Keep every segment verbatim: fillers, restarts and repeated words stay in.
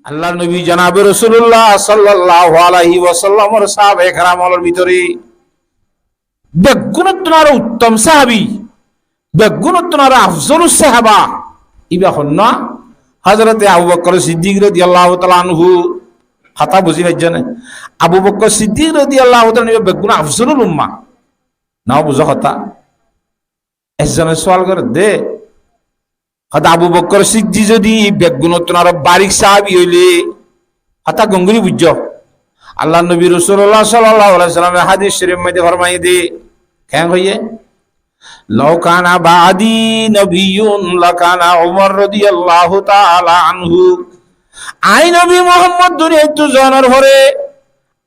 Allar nobi janabe Rosulullah sallallahu alaihi wasallamor sáhabaye keramor bútore beggúnottún aró uttom sáhabi, beggúnottún aró afzolus sáhaba, íba honnúa? Hozorote Abu Bokkor Siddik rodiyallahu taala anhu. Hotá buzí faijjó né? Abu Bokkor Siddik rodiyallahu taala anhu íba beggún afzolul umma. Noó buzó hotá? Ezzone sual gorédde, hoódde Abu Bokkor Siddik zodi beggúnottún aró barík sáhabi óile, hotá gom gorí buijjó. Allar nobi Rosulullah sallallahu alaihi wasallame hádis córif maze formaiye de, keén hoiyé? "Law kana ba'di nabiyyun lakana Umar radiyallahu taala anhu." Añí nobi Muhammod duniyaittú zonor fore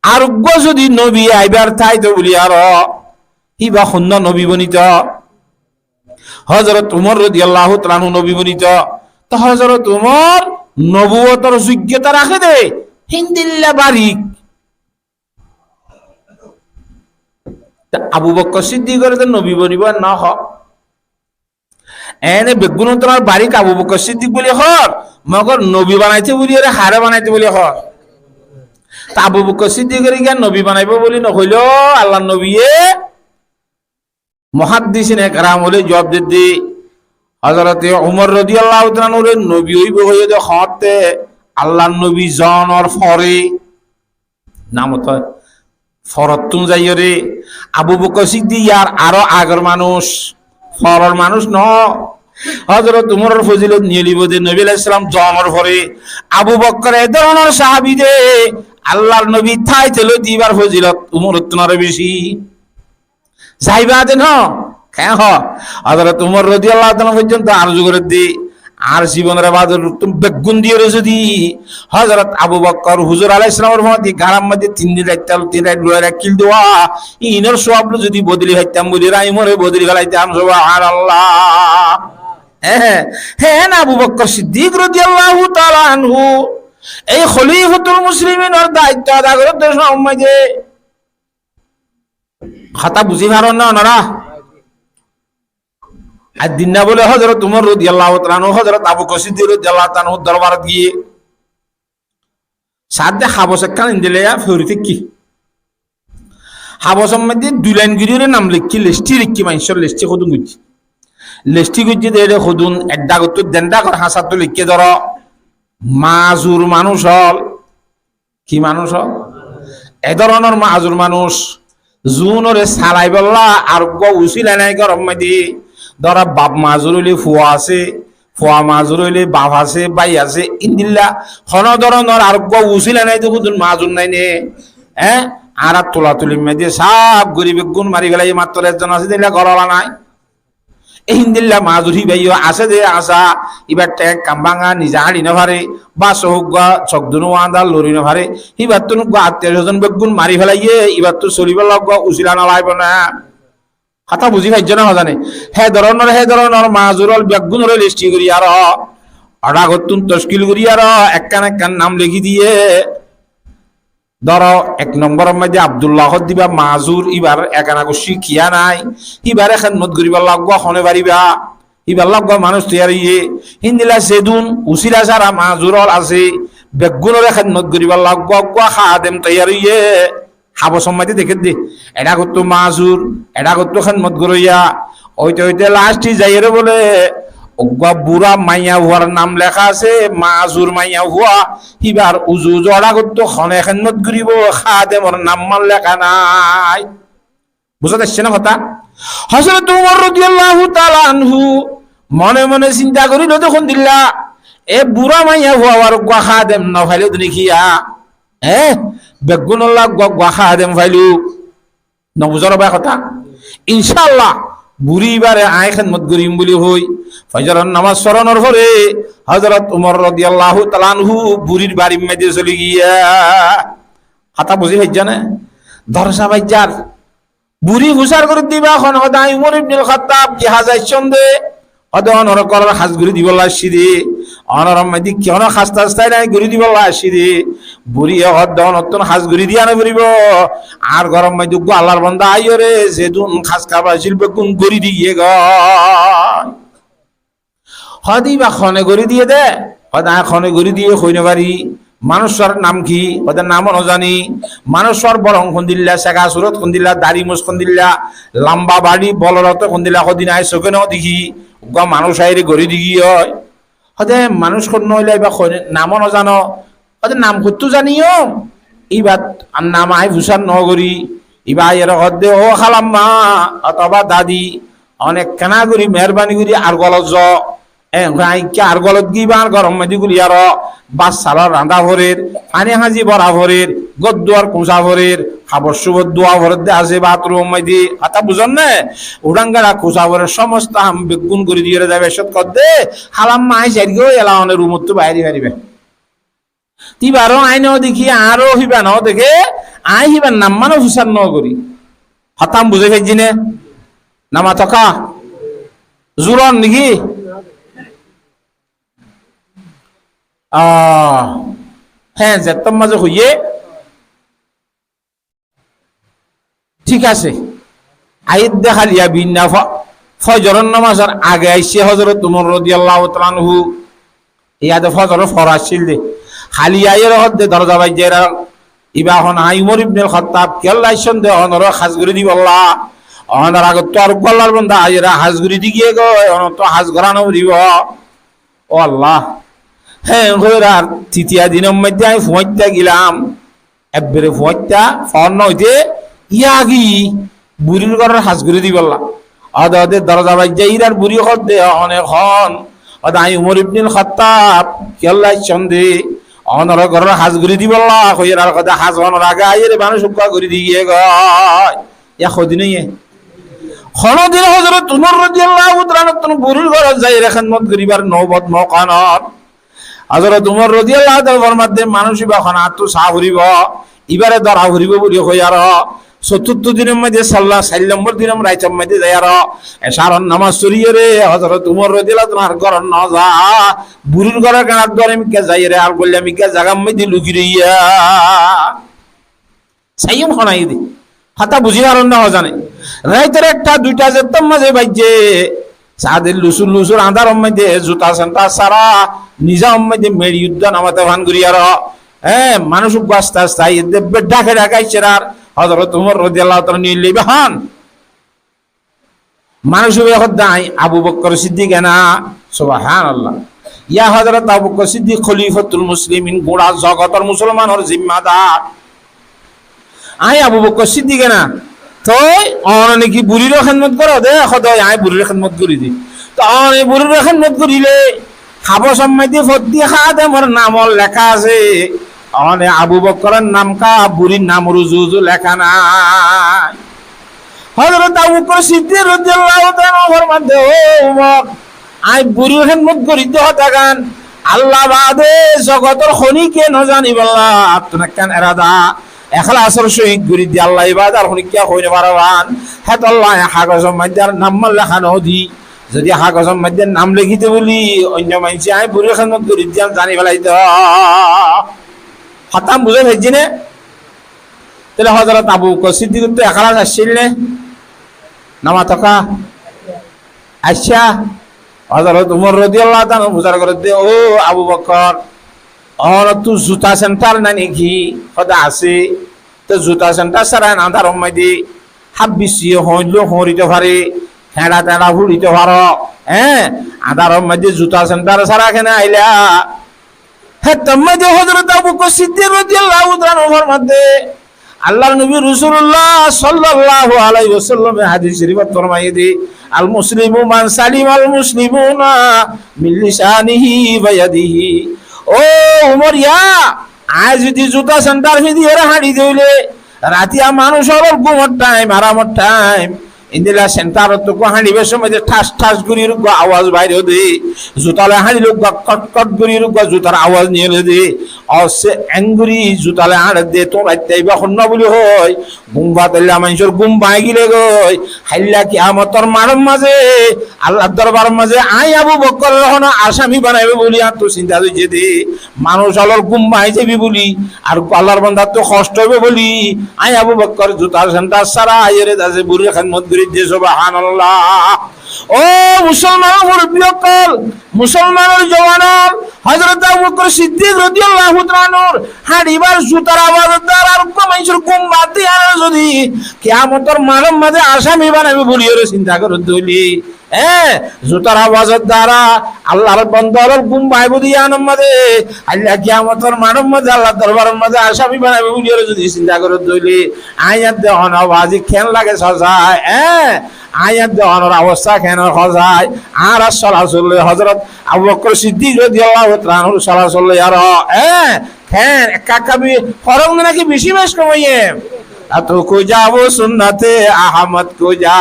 areggúa zodi nobi aibár táito buli aró, íba honnúa nobi bonito? Hozorot Umar rodiyallahu taala anhu nobi bonito. Te Hozorot Umar nobuwotor zuiggyota raké de, híndilla barík. Te Abu Bokkor Siddik ore de nobi bonibo noó? Ene beggúnottún aró barík Abu Bokkor Siddik buli hoór, mogor nobi banaité buli ore haré banaité buli hoór? Te Abu Bokkor Siddik ore giyá nobi banaibo buli nohoilé, Allar nobiye muhaddisine keram ókkole juwab dedde, Hozorote Umar rodiyallahu taala anhure nobi óibo hoiyé de hoóñtte Allar nobi zonor fore, nam ót forottún zaiyóre, Abu Bokkor Siddik yar aró agor manúic, foror manúic noó. Hozorot Umaror fozilot niyolibo de nobi alaihissalam zonor fore, Abu Bokkor e dóronor sáhabi de, Allar nobi táite lói de íbar fozilot Umarottún aró beci. Zaiba de no? Keén hoó? Hozorot Umar rodiyallahu taala anhu foijjonto arzu gorédde, añár zibonor ebadot beggún diyóre zodi Hozorot Abu Bokkor huzur alaihissalamor fúañti garar maze tin din raitta, tin rait loi rakkíl de, inor suwab loi zodi bodoli faittám buli, añí Umare bodoli felaitám, subhanallah. Hé, hé, hé, Abu Bokkor Siddik rodiyallahu taala anhu, ei kholifatul musliminor daitto ada gorédde somot de Hotá buzí faron né onora? Ar din na bóle Hozorot Umar rodiyallahu taala anhu, Hozorot Abu Bokkor Siddik rodiyallahu taala anhur dorbarot giyé saádde habos ekkán endilla fori táikke. Habosor maze dui lain gorí nam leikké, lesti leikké, maincór lesti hodún goijjé. Lesti goijjé de ére hodún, ek dhagottú den dhagor hañsattu leikké dóro, mazur manúic ól, ki manúic ól? E dóronor mazur manúic, zuúnore salaibolla areggúa usila nái góror maze. Dóro, baf mazur óile fua asé, fua mazur óile baf asé, bái asé, endilla honó dóronor areggúa usila nái de hodún mazur nái né? Eé? Añára tulatulir maze sáf gorí beggún mari felaiyé, mattor ezzon asé de endilla górola nái. E híndilla mazur híba yó asé de asá, íbar théng ekkán báñga, nize háñçi nofaré, ba sók uggúa, sók dunú uáñda lori nofaré, híbattún uggúa attiyo sózon beggún mari felaiyé, íbattú solibálla uggúa usila nolaibo né? Hotá buzí faijjó né hozane? Hé dóronor, hé dóronor mazur ól beggúnoré lesti gorí aró, odagottún toskil gorí aró, ekkán ekkán nam lekí diyé. Dóro, ek nombor or maze Abdullah hoó de íba mazur, íbar ekana kuccí kiyá nái, íbare hédmot goríballa uggúa hone fariba, íballa uggúa manúic toiyar óiye. Híndilla zedún usila sára mazur ól asé, beggúnore hédmot goríballa uggúa uggúa hádem toiyar óiye. Habosor maze deké de, eçé gottú mazur, eçé gottú hédmot goróiya, óite óite lasthe zaiyóre bóle uggúa bura maiyafuar nam leká asé, mazur maiyafua, híbar uzu uzu odagottú hone hédmot goríbo, hádemor nam man leká nái. Buzót aiccé né hotá? Hozorot Umar rodiyallahu taala anhu mone mone sinta goríl de hondilla, e bura maiyafua abar uggúa hádem nofailé de né kiyá? Eé, beggúnolla uggúa uggúa hádem failú. Nobuzó né bái hotá? Incáallah, buri íbare añí hédmot gorim buli hoi, fozoror nomaz foronor fore Hozorot Umar rodiyallahu taala anhu burir barir maze soli giyé. Hotá buzí faijjó né? Dorsa faijjar. Buri fusár gorí de íba hon, hoó de añí Umar ibnul Khattab, ki haz aiccón de, hoó de onor góror haz gorí dibolla aiccí de, onor maze ki onor haz taz táile añí gorí dibolla aiccí de. Buriye hoó de onottún haz gorí diya no foribó, añár góror maze uggúa Allar banda aiyóre zedún haz kaam accíl beggún gorí diyé goi. Hoó de íba hone gorí diyé de, hoó de añí hone gorí diyé hoi no fari. Manúiccúar nam ki? Hoóde nam ó no zani. Manúiccúar borong hondilla, sega surot hondilla, dari muc hondilla, lamba bari, bolorot hondilla, hodin aññí soké no dekí, uggúa manúic aiyóre gorí di giyói. Hoóde manúic hon no óile iba hoi nam ó no zano. Hoóde nam hottú zaniyo? Ibar nam aññí fusár no gorí. Iba aiyóre hoódde, ó hálamma otóba dadi, one kena gorí meérbani gorí ar golot zo. E, aññí ki ar golot giyí, iba ar góror maze guli aró bát salor rañdá forer, faní háñzi bora forer, gór duar kuñsa forer, habor subor duwa forer de asé bathroom or maze. Hotá buzón né? Uçán gera kuñsa forer, somosto ham beggún gorí diyóre zaiba, cót hoódde, hálamma aññí sair gó, ela one rumottú baári faribá. Te ibaró aññí no dekí, añáro híba no deké, aññí híbar nam mano fusár no gorí. Hotá buzí faijjí né? Namato ká? Zuror niki? Ah, hé, zettór maze hoiyé. Thík asé. Aiyédde háliya binna fo-, fozoror nomazor age aiccé Hozorot Umar rodiyallahu taala anhu. Iyá de fozoror for aiccíl de. Háliya aiyóre hoódde doroza baijjá, iba hon, aññí Umar ibnul Hottab, kiyólla aiccón de, onoré hás gorí dibolla. Onor agottú ar uggwá Allar banda aiyóre hás gorí di giyé goi, onottú hás gorá no foribó. Ó Allah. Hé, hoiyóre ar titiya dinor maze aññí fuáñitta gilam. Ebbere fuáñitta, foór no óite, yá gi, burir góror hás gorí dibolla. Ode ode doroza baijjá, írar buri hoódde, one hon? Ode aññí Umar ibnul Hottab, kiyólla aiccón de, onoré góror hás gorí dibolla, hoiyóre ar hoódde hás onor age aiyóre manúic uggwá gorí di giyé goi. Yá hodin óiye. Honodin Hozorot Umar rodiyallahu taala anhu tún burir górot zaiyóre hédmot goríbar noubot mouka no ór. Hozorot Umar rodiyallahu taala anhu formadde, manúic iba hon attú saá foribó, ibáre dóra foribó buli hoi aró, sotturto dinor maze salla, sair lombor dinor raitor maze zai aró, ecar nomaz foriyóre Hozorot Umar rodiyallahu taala anhu ar górot no za, burir góror kinar duare mikká zaiyóre, ar golla mikká zagar maze luki roiyé. Saiyum honai de. Hotá buzí faron né hozane? Raitor ekta duita zettór maze baijjé, sade lusur lusur andáror maze zuta senta sára nizamor maze meçi uddá namate fan gorí aró, hé, manúic uggwá aste aste aiyédde, beddá ke dhaka aiccé ar Hozorot Umar rodiyallahu taala anhu nilli behan. Manúic ókkole hoódde, aññí Abu Bokkor Siddik ena. Subhanallah. Yá Hozorot Abu Bokkor Siddik, Kholifatul Muslimin, gura zogotor musolmanor zimmadar. Aññí Abu Bokkor Siddik ena. Toi one niki burir hédmot goró de? Hoódde, aññí burir hédmot gorí de. Toi one burir hédmot goríle, habosor maze fottí hademor nam leká asé. One Abu Bokkoror nam ká, burir namor uzu uzu leká nai. Hozorot Abu Bokkor Siddik rodiyallahu taala anhu formadde, ó Umar, aññí burir hédmot gorí de hotá gán Allah bade zogotor honikka no zanibolla, attún ekkán erada, ekhlasor sóhit gorí de Allah bade ar honikka hoi no faro gán. Hétolla aññí hagozor maze ar nam leká no di, zodi hagozor maze nam lekí de buli oinno maincé aññí burir hédmot gorí de zani félai de. Hotá buzí faijjí né? Tóile Hozorot Abu Bokkor Siddik ottu ekhlas aiccíl né? Namato ká? Aiccá. Hozorot Umar rodiyallahu taala anhu fusár gorédde, ó Abu Bokkor, onottú zuta sentar nai niki? Hoódde asé. Toi zuta sentar sára en andáror maze hábbissiye hoóñillo hoóñrito fare, heñça teñça fuçito faro, hé? Andáror maze zuta sentar sára kene aila? Héttor maze Hozorot Abu Bokkor Siddik rodiyallahu taala anhu formadde, Allar nobi Rosulullah sallallahu alaihi wasallame hádis shorifot formaiyé de, "Al muslimu man salimal muslimuna min lisanihi wa yadihi." Ó Umar, yá, aññí zodi zuta sentar findiyóre hañçi de óile, ratiya manúic ólor gúmor thaim, aramor thaim, endilla sentarottu uggwá hañçibar somot de thás thás gorí uggwá awaz bair ó de, zuta loi hañçile uggwá kot kot gorí uggwá zutar awaz niyole de, ó se engorí zuta loi hañçe de, tuáñra iba honnúa buli hoi, gúm fatailla maincór gúm báñgi gilé goi, hailla kiyamotor maçor maze, Allar dorbaror maze aññí Abu Bokkorore hono asami banaibo buli añáttu sinta óiye de, manúic ólor gúm báñgi zaibo buli, ar Allar bandattú hoctó óibo buli, aññí Abu Bokkor zutar sentar sára aiyóre dase burir hédmot gorí de, subhanallah. Ó musolmanor murobbi ókkol, musolmanor juwan ókkol, Hozrot Abu Bokkor Siddik rodiyallahu taala anhur háñçibar zutar abazor duara ar uggwá maincór gúm bad diyaré zodi kiyamotor maçor maze asami banaibo buliyóre sinta goródde óile, e, zutar abazor duara Allar bonda ókkol gúm bad diyaré maze, Allah kiyamotor maçor maze Allar dorbaror maze asami banaibo buliyóre zodi sinta goródde óile, aññí ar de hono bazi ken lage sasai, e, aññí ar de honor obosta ken hosai, añárar solasol loi Hozrot Abu Bokkor Siddik rodiyallahu taala anhur solasol loi ar, e, ken ekka ekka bi-, forok naki beci bec kom óiye? A tu kuja wo sunnate Ahmad kuja,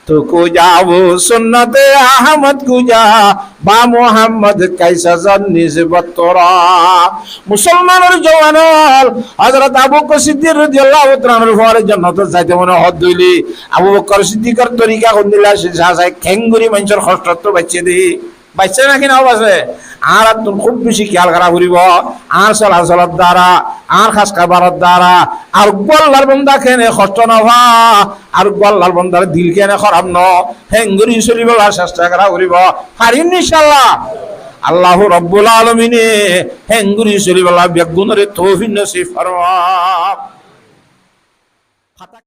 tu kuja wo sunnate Ahmad kuja, ba Muhammad kaisa zan nisbot tora. Musolmanor juwan ókkol, Hozrot Abu Bokkor Siddik rodiyallahu taala anhur fore jonnotot zaite mone hoó de óile, Abu Bokkor Siddikor torika hondilla asíl sasai, kengori maincór hostottú baicce de. Baicce naki no bace? Añárattún kúb beci kiyal gora foribo. Añár solasolor duara, añár hás kabaror duara, ar uggwá Allar bonda kene hosto no fa, ar uggwá Allar bondar dil kene hóraf no, hengori solibolla cesta gora foribo. Farim ni incallah? Allahu Rabbul Alamine hengori solibolla beggúnore toufik nosib formok.